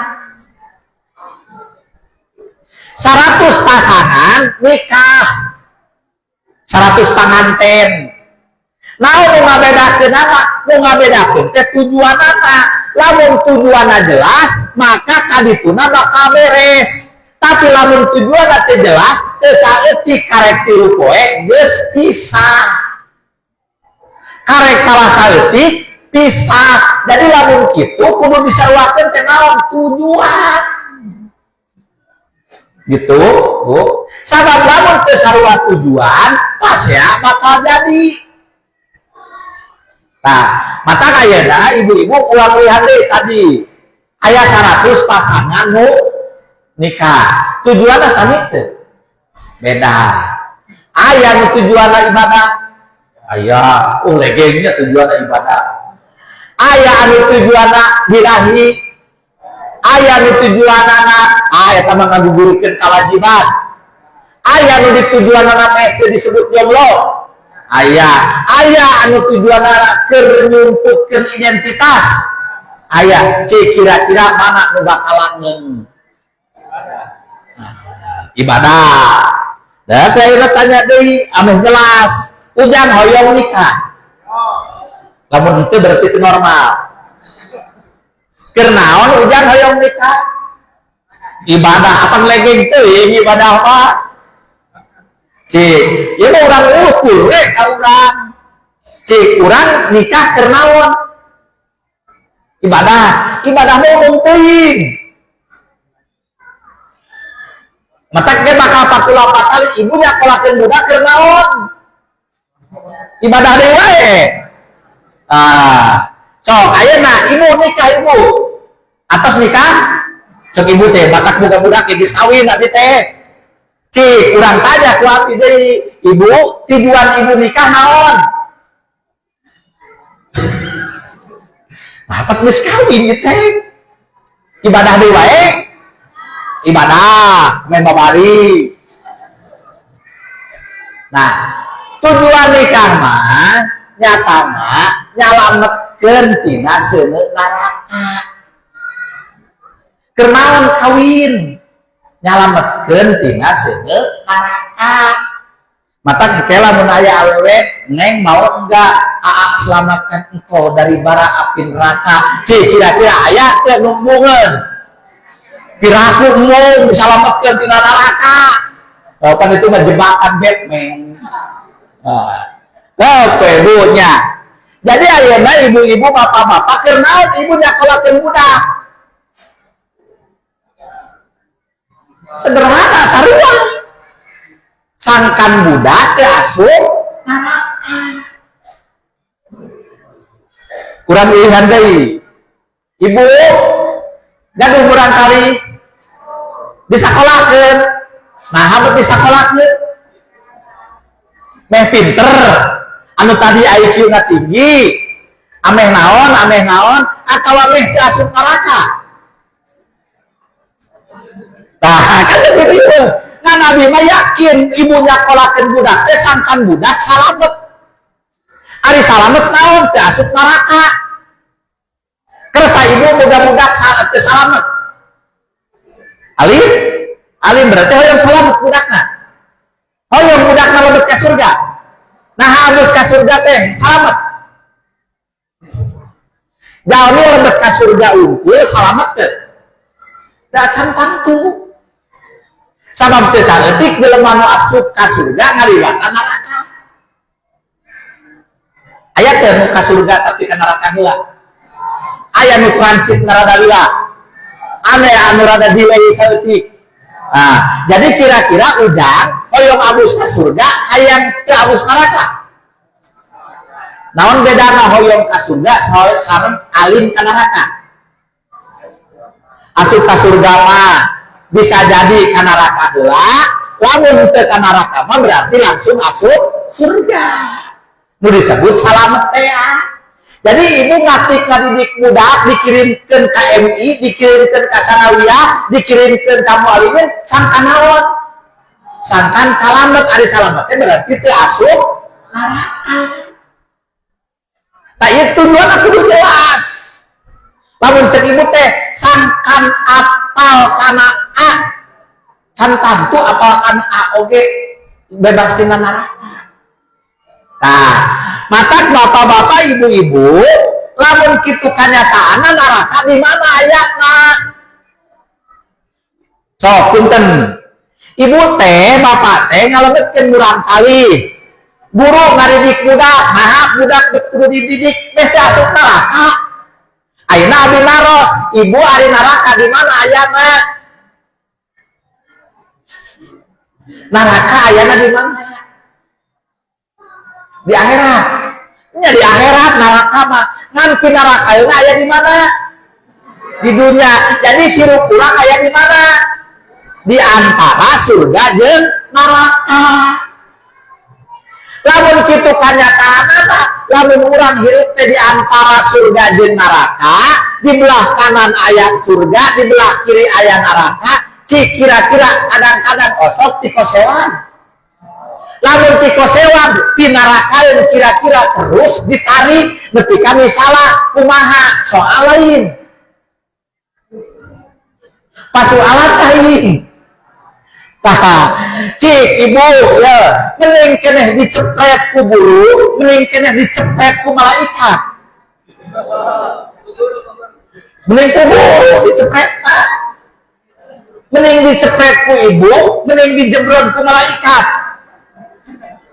100 pasangan nikah, 100 panganten. Naon nu ngabedakeun apa? Nu ngabedakeun teh tujuanana. Lamun tujuanna jelas, maka kadituna bakal beres. Tapi lamun tujuanna teu jelas, teu saeutik karek 3 poe geus pisah. Karek salah saeutik pisah. Jadi lamun kitu kudu disaruakeun teh naon tujuan. Gitu, Bu. Sabab lamun teu sarua tujuan, pas ya bakal jadi. Nah, mata kayana ibu-ibu ulang lihat deh tadi. Aya 100 pasangan nu nikah. Tujuanna sami teu? Beda. Aya nu tujuanna ibadah. Aya, legengnya tujuanna ibadah. Aya anu tujuanna birahi. Aya nu tujuanana, eta mah ngagugurukeun kewajiban. Aya nu ditujuanana meh teu disebut jomblo. Aya, aya anu tujuanana keur nyumputkeun identitas. Aya, cik kira-kira mana nu bakalan ibadah. Nah, saya tanya deui, ameh jelas. Ujang hoyong nikah. Lamun itu berarti itu normal. Keur naon ujang hoyong nikah? Ibadah apa legeng teuing ibadah apa? Cik, ieu mah urang ukur we ka urang. Cik, urang nikah keur naon? Ibadah. Ibadah mah umum teuing. Matak ge bakal 48 kali ibu nyakolakeun budak keur naon? Ibadah deui wae. Ah, sok ayeuna ibu nikah ibu. Atos nikah? Sok ibu teh batak boga budak geus kawin abdi teh. Cik, urang tanya ku abdi deui, ibu, tujuan ibu nikah naon? Nah, apa geus kawin ieu teh? Ibadah deui wae. Ibadah, main babari. Nah, tujuan nikah mah nyatana nyalametkeun tina seuneu neraka. Keur naon kawin? Nyalametkeun tina seuneu neraka. Mata kela mun aya awewe, neng mau enggak aa selamatkan engkau dari bara api neraka. Cik, kira-kira aya teu numbungeun? Piraku mung disalametkeun tina neraka. Oh, kan itu mah jebakan Batman. Nah, oke, bu nya. Jadi ayeuna ibu-ibu, bapak-bapak keur naon ibu nyakolakeun budak? Sederhana sarua. Sangkan budak teu asup neraka. Kurang ilihan deui. Ibu gaduh murang kali disakolakeun. Nah, hampir disakolakeun. Meh pinter, anu tadi IQ-na tinggi, ameh naon, atawa meh teu asup neraka. Nah, kan gitu. Nah, Nabi mah yakin ibu nyakolakeun budak teh sangkan budak salamet. Ari salamet naon teu asup neraka. Kersa ibu boga budak teu salamet. Alim? Alim berarti hoyong salamet budakna. Hoyong budak lebet ka surga. Nah, abus ka surga teh salamet. Jalmi lebet ka surga unggul salamet teh? Da can tangtu. Sabab teu saeutik jelema nu asup ka surga ngaliwatan neraka. Aya teh nu ka surga tapi ka neraka heula? Aya nu transit rada lila. Aneh anu rada delay saeutik. Nah, jadi kira-kira ujang hoyong abus ka surga, hayang teu abus neraka? Naon bedana hoyong ka surga sareng alim ka neraka? Asup ka surga mah bisa jadi ka neraka heula, lamun teu ka neraka mah berarti langsung asup surga. Nu disebut salamet teh. Jadi ibu ngatik ngadidik budak dikirimkan ke MI, dikirimkan ke Sanawiyah, dikirimkan ke mualimin, sangkan naon? Sangkan salamet, ari salamet teh berarti teu asup neraka. Nah, itu tujuan aku kudu jelas. Lamun cek ibu teh sangkan apal kana A, can tangtu apal kana A oge bebas tina neraka. Nah, matak bapak-bapak, ibu-ibu, lamun kitu kanyataan neraka di mana ayatna? Sok punten. Ibu teh, bapak teh ngalebetkeun murang kali. Guru ngadidik budak, nah budak kudu dididik, teh teh asup neraka. Ayeuna abdi naros, ibu ari neraka di mana ayatna? Neraka ayana di mana? Di akhirat. Nya di akhirat neraka mah. Ngan ti neraka ayeuna aya di mana? Di dunia. Jadi hirup urang aya di mana? Di antara surga jeung neraka. Lamun kitu kanyataanna, lamun urang hirup teh di antara surga jeung neraka, di belah kanan aya surga, di belah kiri aya neraka, cik kira-kira kadang-kadang osok tikosewan. Lamun tikosewan di neraka kira-kira terus ditarik nepi kami salah kumaha soal lain. Pasualan lain. Tah, cik ibu ya, mending keneh dicepret ku guru, mending keneh dicepret ku malaikat. Mending ku guru dicepret mah. Mending dicepret ku ibu, mending dijebron ku malaikat.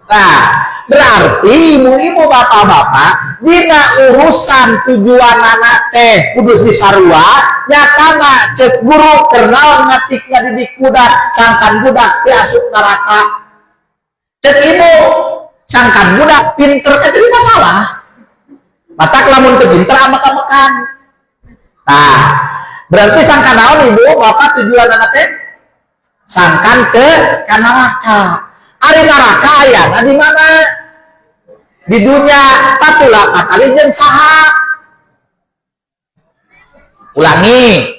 Nah, berarti ibu-ibu bapak-bapak dina urusan tujuan anak teh kudu disarua nyatana cek guru kenal ngatik ngadidik budak sangkan budak teh asup neraka. Cek ibu sangkan budak pinter kan jadi masalah. Matak lamun teu pinter amek-amekan. Nah, berarti sangkan naon ibu bapak tujuan anak teh? Sangkan ke ka neraka. Ari neraka ayana di mana? Di dunia. Patula patali jeung saha? Ulangi.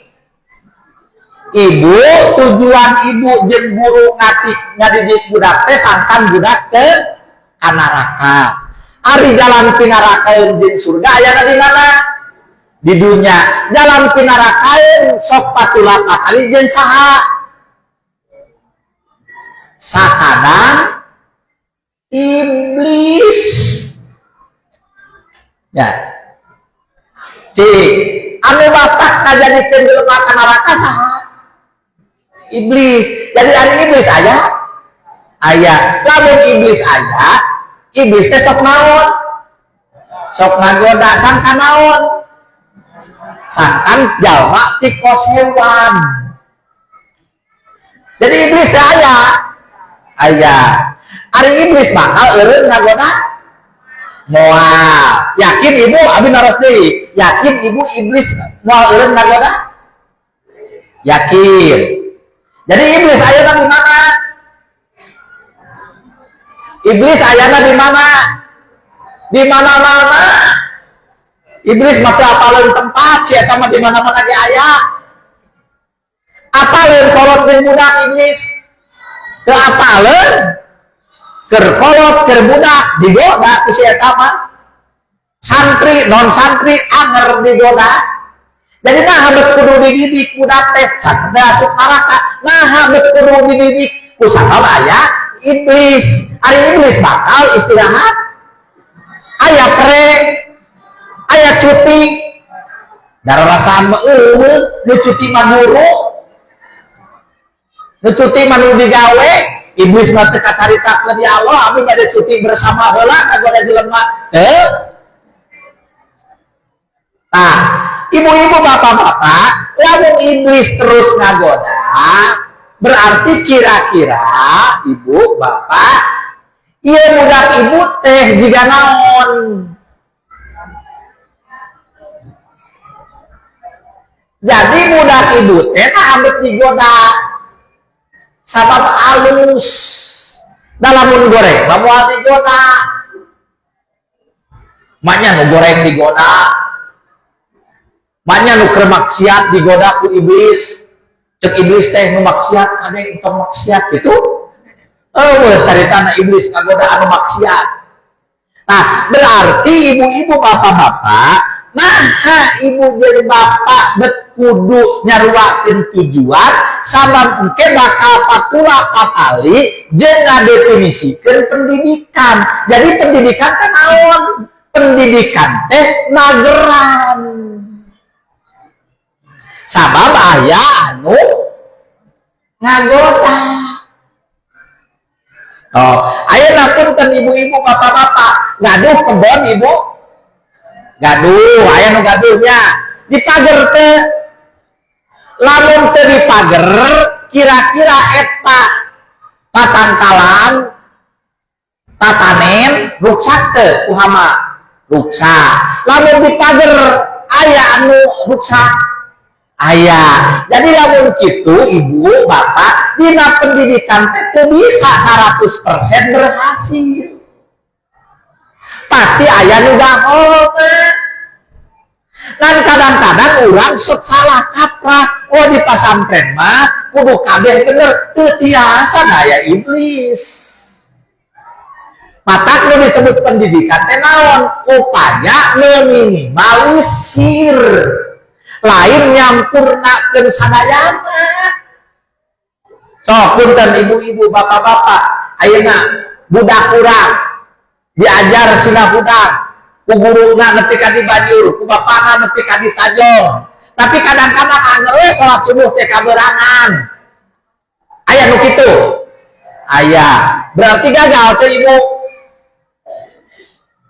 Ibu, tujuan ibu jeung guru ngatik ngadidik budak teh sangkan budak ke ka neraka. Ari jalan pinarakaeun jeung surga ayana di mana? Di dunia. Jalan pinarakaeun sok patula patali jeung saha? Sakadang iblis. Ya. Cik, anu bapak kajadikeun jelema ka neraka saha? Iblis. Jadi ari iblis aya? Aya. Lamun iblis aya, iblis teh sok naon? Sok ngagoda sangka naon? Sangkan jalma tikosewan. Jadi iblis teh aya. Aya. Ari iblis bakal eureun ngagoda? Moal. Yakin ibu abi naros deui. Yakin ibu iblis moal eureun ngagoda? Yakin. Jadi iblis ayana di mana? Iblis ayana di mana? Di mana-mana. Iblis mah teu apaleun tempat, si eta mah di mana-mana ge aya. Apaleun kolot jeung budak iblis? Teu apaleun. Keur kolot, keur budak digoda ku si eta mah. Santri, non santri anger digoda. Jadi nah bet kudu dididik budak teh sampai asup neraka. Nah bet kudu dididik ku sabab aya Iblis. Ari iblis bakal istirahat? Aya pre, aya cuti? Darah mah euweuh. Nu cuti mah guru, nu cuti mah nu digawe. Iblis mah teu kacaritakeun, "Ya Allah, abdi bade cuti bersama heula kagoda jelema." Teu. Nah, ibu-ibu, bapak-bapak, lamun iblis terus ngagoda, berarti kira-kira ibu bapak, ieu budak ibu teh jiga naon? Jadi budak ibu teh nah ambek digoda, sabab alus. Dalam mun goreng mah moal digoda. Maknya nu goreng digoda, maknya nu keur maksiat digoda ku iblis. Cek iblis teh, "Nu maksiat kade, entong maksiat," gitu. Oh, caritana iblis ngagoda anu maksiat. Nah, berarti ibu-ibu, bapak-bapak, nah, ibu jadi bapak bet kudu nyaruakeun tujuan, sabab engke bakal patula patali jeung ngadefinisikeun pendidikan. Jadi pendidikan teh naon? Pendidikan teh mageran. Sabab aya anu ngagoda. Oh, ayeuna punten ibu-ibu, bapak-bapak, gaduh kebon ibu? Gaduh, aya nu gaduhnya. Dipager teu? Lamun teu dipager, kira-kira eta tatangkalan, tatanen ruksak teu ku hama? Ruksak. Lamun dipager, aya anu ruksak? Aya. Jadi lamun kitu, ibu, bapak, dina pendidikan teh teu bisa 100% berhasil. Pasti aya nu gahol. Dan kadang-kadang orang sok salah kaprah. Oh, di pasantren mah kudu kabeh bener, teu tiasa, aya iblis. Matak nu disebut pendidikan teh naon? Upaya meminimalisir, lain nyampurnakeun sadayana. Sok punten ibu-ibu, bapak-bapak, ayeuna budak urang diajar sina hudang ku guruna nepi ka di Banjur, ku bapana nepi ka di Tajong. Tapi kadang-kadang anger we salat subuh teh kaberangan. Aya nu kitu? Aya. Berarti gagal teh, ibu?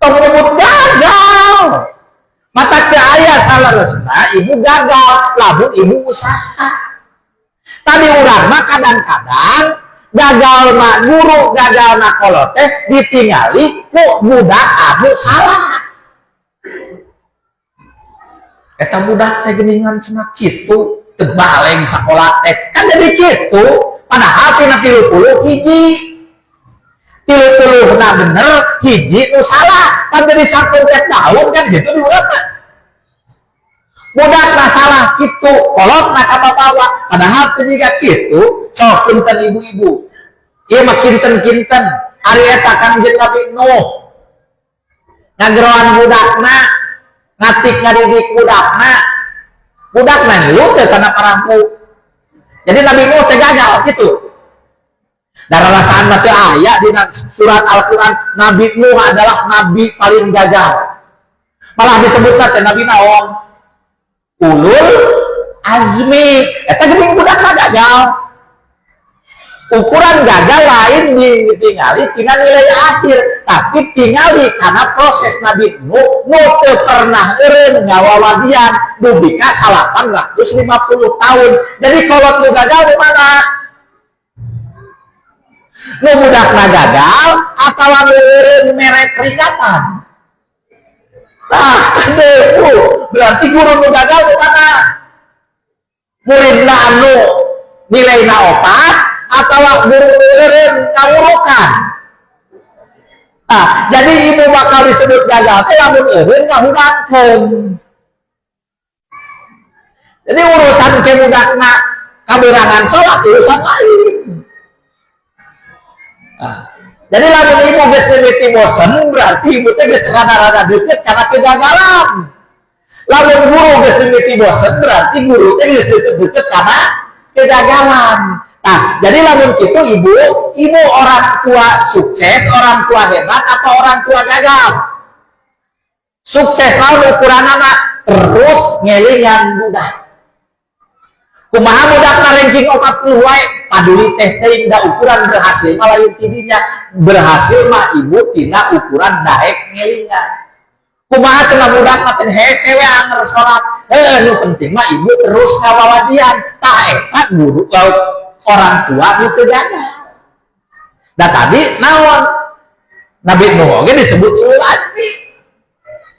Tong nyebut gagal. Matak teu aya saleresna ibu gagal lamun ibu usaha. Tadi urang mah kadang-kadang gagal mah guru, gagal na kolot teh ditingali ku budak anu salah. "Eta budak teh geuningan," cenah kitu, "teu baleng sakola teh." Kan jadi kitu, padahal tina 30 hiji. 30 na bener, hiji nu salah. Kan jadi sakumpet daun kan gitu di urang mah. Budak na salah kitu, kolot na kabawa, padahal teu jiga kitu. Sok punten ibu-ibu. Ieu mah kinten-kinten, ari eta Kangjeng Nabi Nuh. Ngageroan budakna, ngatik ngadidik budakna. Budakna ngilu teh kana parampu. Jadi Nabi Nuh teh gagal gitu. Darah rasaan mah teu aya dina surat Al-Qur'an Nabi Nuh adalah nabi paling gagal. Malah disebutna teh nabi naon? Ulul azmi. Eta geuning budakna gagal. Ukuran gagal lain ditingali tina nilai akhir, tapi tingali karena proses. Nabi Nuh nu teu pernah eureun ngawawadian dugi ka 850 tahun. Jadi kolot nu gagal di mana? Nu budakna gagal atawa nu eureun mere peringatan? Tah, kade, berarti guru nu gagal di mana? Muridna anu nilaina 4 atau guru eureun ngawurukan? Nah, jadi ibu bakal disebut gagal teh lamun eureun ngahudangkeun. Jadi urusan ke budakna kaberangan sholat urusan lain. Nah, jadi lamun ibu geus mimiti bosen, berarti ibu teh geus rada-rada deket karena kegagalan. Lamun guru geus mimiti bosen, berarti guru teh geus deket-deket karena kegagalan. Nah, jadi lamun kitu, ibu, ibu orang tua sukses, orang tua hebat, apa orang tua gagal? Sukses naon ukuran anak? Terus ngelingan budak. Kumaha budak na ranking 40 wae, paduli teh teuing, da ukuran berhasil mah lain tidinya. Berhasil mah, ibu, tina ukuran daek ngelingan. Kumaha cenah budak mah teh hese we, anger salat. Heuh, nu penting mah ibu terus ngawawadian. Tah, eta guru, orang tua nu teu gagal. Da tadi naon? Nabi Nuh oge disebut ulul azmi.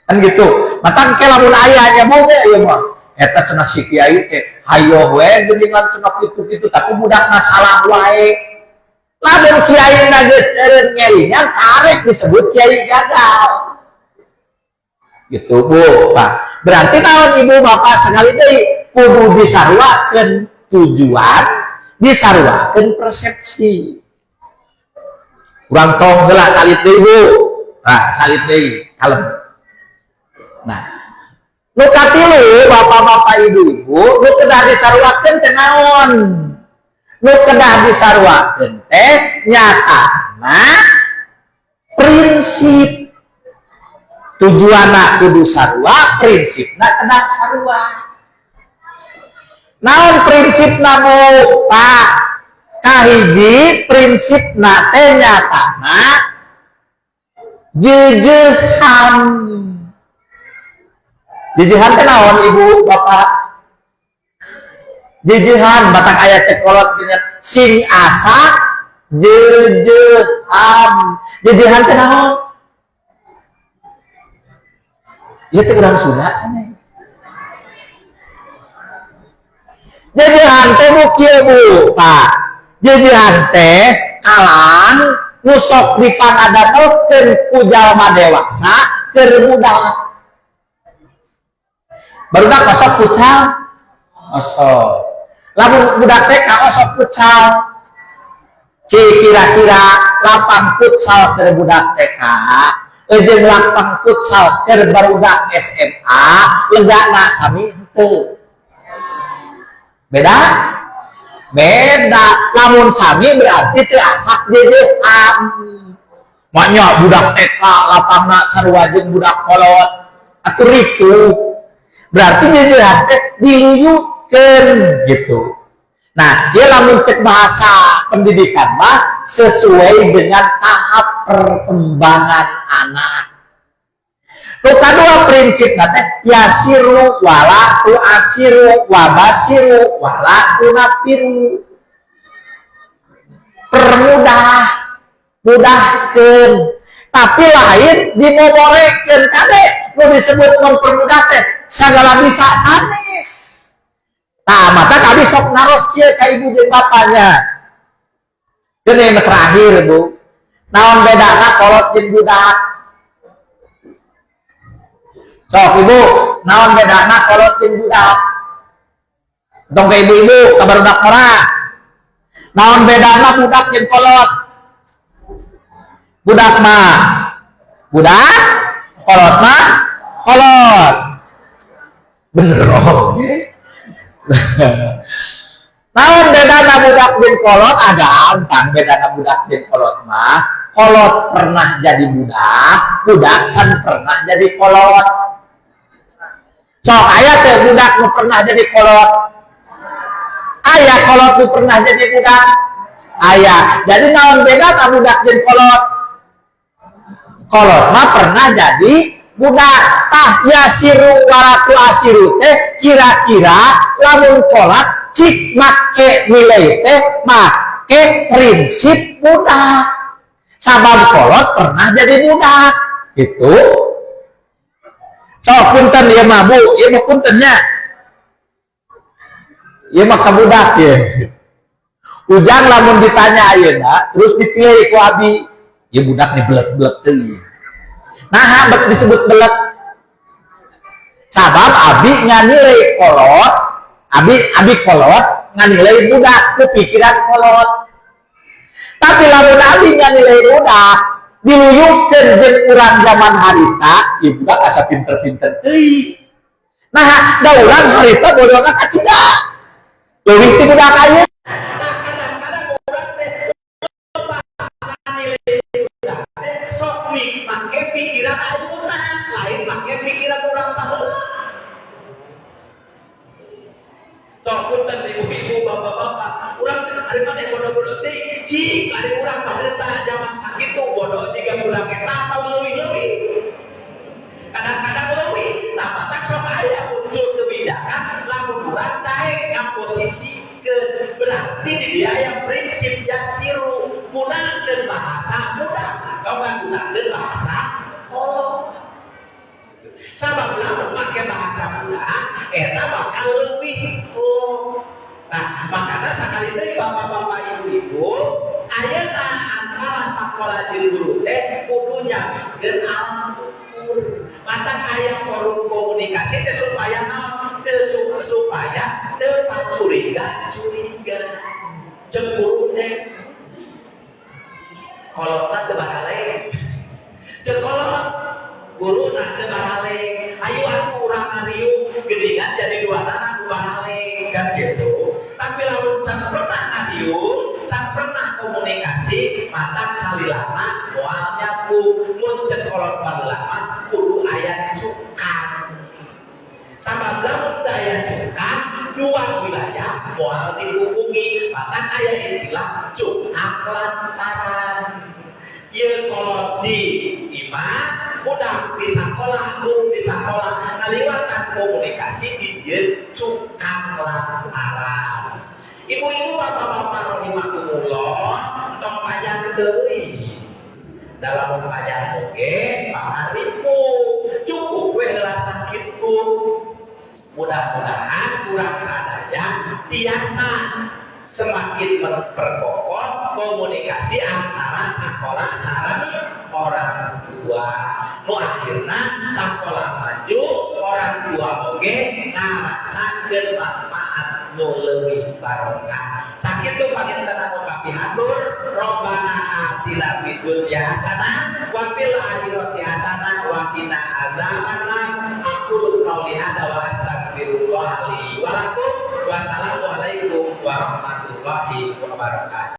Kan gitu. Matak ke lamun aya nya mau ge ieu mah. Eta cenah si kiai teh hayo we geuningan cenah kitu-kitu, tapi budakna salah wae. Lamun kiai na geus eureun ngelingan, karek disebut kiai gagal. Gitu, Bu. Nah, berarti naon, ibu bapak, sekali deui kudu disaruakeun tujuan, disaruakeun persepsi. Urang tong heula, salit deui, Bu. Nah, salit deui, kalem. Nah, nu katilu, bapak-bapak, ibu-ibu, nu kedah disaruakeun teh naon? Nu kedah disaruakeun teh nyatana prinsip. Tujuanna kudu sarua, prinsipna kedah sarua. Naon prinsipna mau, Pak? Kahiji, prinsipna teh nyatana jeujehan. Jeujehan teh naon, ibu bapak? Jeujehan, matak aya cek kolot gini, sing asa jeujehan. Jeujehan teh naon? Ieu teh urang Sunda sana. Jeujehan teh, bu, kieu, Bu, Pak. Jeujehan teh kalang nu sok dipangadamelkeun ku jalma dewasa keur budak. Barudak osok futsal? Osok. Lamun budak TK osok futsal. Ci, kira-kira lapang futsal keur budak TK jeung lapang futsal keur barudak SMA legana sami henteu? Beda? Beda. Lamun sami berarti teu asak jeujehan. Maknya budak TK lapangna sarua jeung budak kolot. Atuh ripuh. Berarti jeujehan teh diluyukeun gitu. Nah, dia lamun cek bahasa pendidikan mah sesuai dengan tahap perkembangan anak. Nu kadua, prinsip teh yassiru wala tu'assiru wa basyiru wala tunaffiru. Permudah, mudahkeun. Tapi lain dimomorekeun. Kade nu disebut mempermudah teh segala bisa sanes. Nah, matak kami sok naros kieu ka ibu jeung bapaknya. Ini yang terakhir, Bu. Naon bedana kolot jeung budak? Sok, Ibu, naon bedana kolot jeung budak? Tong ke ibu-ibu, ka barudak ora. Naon bedana budak jeung kolot? Budak mah budak, kolot mah kolot. Bener, oh. Naon bedana budak jeung kolot? Ah, gampang bedana budak jeung kolot mah. Kolot pernah jadi budak, budak kan pernah jadi kolot. Sok, aya teh budak nu pernah jadi kolot? Aya. Kolot nu pernah jadi budak? Aya. Jadi naon bedana budak jeung kolot? Kolot mah pernah jadi budak. Tah, yassiru wala tu'assiru teh kira-kira lamun kolot cik make nilai teh make prinsip budak. Sabab kolot pernah jadi budak. Gitu. Sok, punten ieu mah, Bu, ieu mah puntennya. Ieu mah ka budak ya. Ujang lamun ditanya ayeuna terus dipilih ku abi, ieu budak nih belet-belet teuing. Nah, bet disebut belet. Sabab abi nganilai kolot, abi abi kolot nganilai budak ku pikiran kolot. Tapi lamun abi nganilai budak diluyukeun jeung urang zaman harita, ieu budak asa pinter-pinter teuing. Nah, da urang harita bodona kacida. Leuwih ti budak ayeuna. Kadang Cik, ada urang baheula zaman sakitu bodoh jiga budak eta atau leuwih-leuwih. Kadang-kadang leuwih, nah, matak sok aya muncul kebijakan lamun urang daek ngaposisikeun, berarti di dia yang prinsip yasiru, gunakeun bahasa budak, tong gunakeun bahasa kolot. Sabab lamun make bahasa budak eta bakal leuwih oh. Nah, makanya sakali deui, bapak-bapak, ibu-ibu, ayeuna antara sakola jeung guru teh kudu nyamikeun alat ukur. Matak aya forum komunikasi teh supaya naon? Teu supaya teu curiga curiga. Ceuk guru teh kolotna teu baraleng. Ceuk kolot guru teu baraleng. Ayo atuh urang ngariung, geuningan jadi dua anak baraleng kan gitu. Tapi lamun can pernah ngariung, can pernah komunikasi, matak salilana moal nyambung. Mun ceuk kolot baheula mah kudu aya cukang. Sabab lamun teu aya cukang, dua wilayah moal dihubungi. Matak aya istilah cukang lantaran. Ieu kolot di imah, budak di sakola, guru di sakola, ngaliwatan komunikasi dijieun cukang lantaran. Ibu-ibu, bapak-bapak rahimakumullah, tong panjang teuing. Dalam panjang oge bakal ripuh. Cukup we heula sakitu. Mudah-mudahan kurang sadaya tiasa semakin memperkokoh komunikasi antara sekolah sareng orang tua. Nu akhirna sekolah maju, orang tua oge ngarasakeun manfaat nu leuwih barokah. Sakitu panginten anu kapihatur. Robbana atina fid dunya hasanah wa fil akhirati hasanah wa qina adzabannar. Aqulu qauli hadza wa astaghfirullah li wa lakum. Wassalamualaikum warahmatullahi wabarakatuh.